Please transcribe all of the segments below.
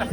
Hey,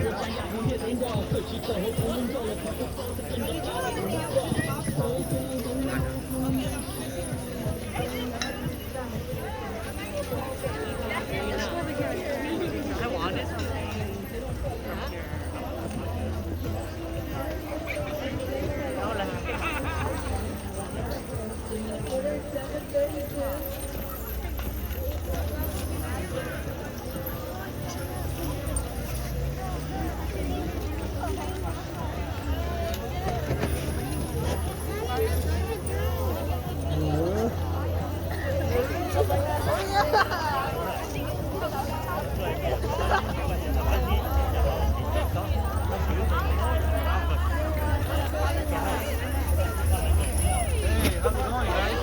how's it going, guys?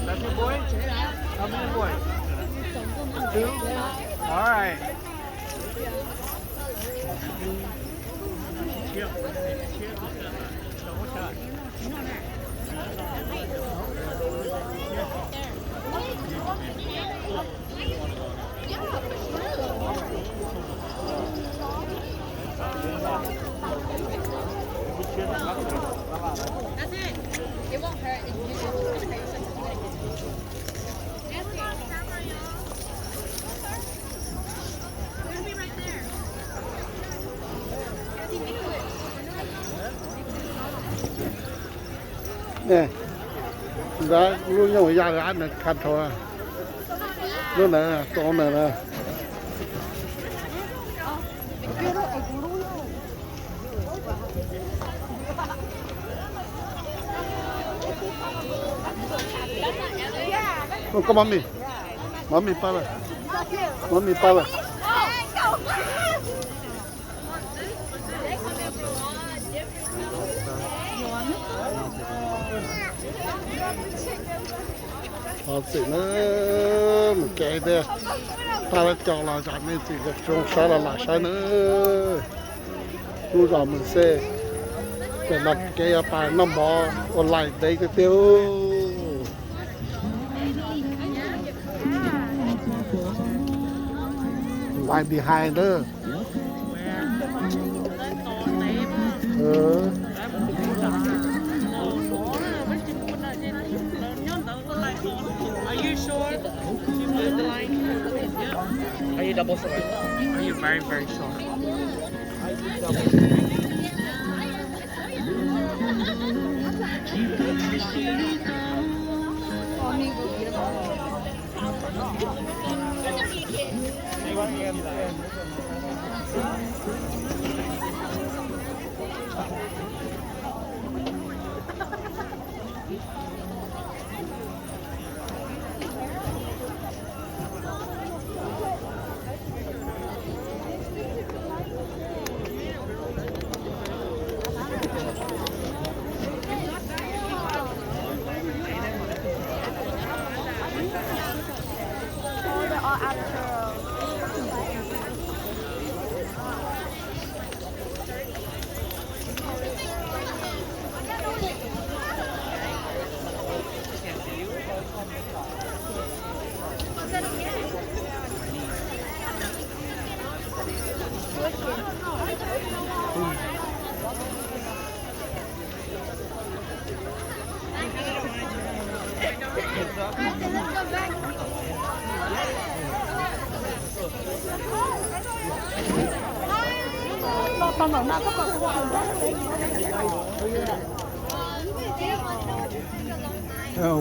That's your boy? How many boys? Two? All right. Nrab lub nyooj ya ab nws kha dhau. Lub na, tau na na. Koj mov mis, mov mis pab lawm, mov mis pab lawm. Thov txim na, mus kev tiag, tag lawv cov los zam me ntsis zoo saib los lam saib na. Lub zos Mws Xej, ces los kev yuav pais noj mov ua lais ntev tiag tiag. Lais behind na. Are you short? Are you double short? Are you very, very short?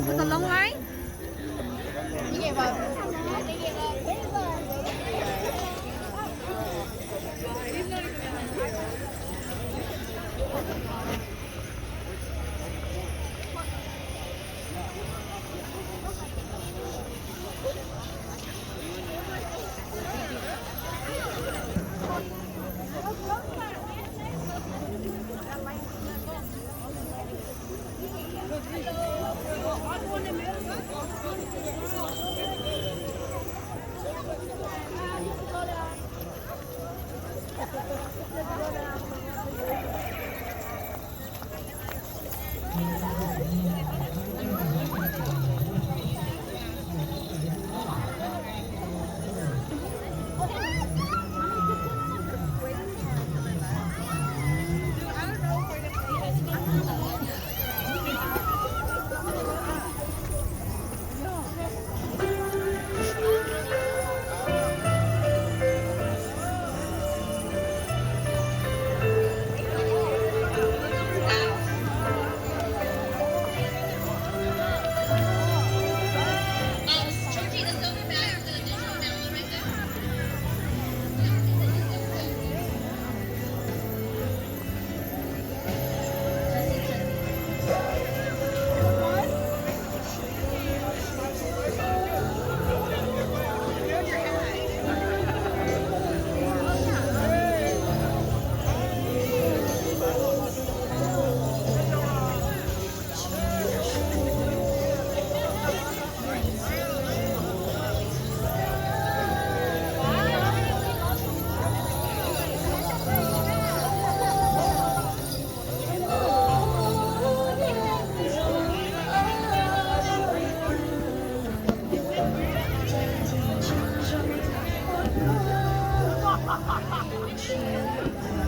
It's a long line. Tus tsis, tus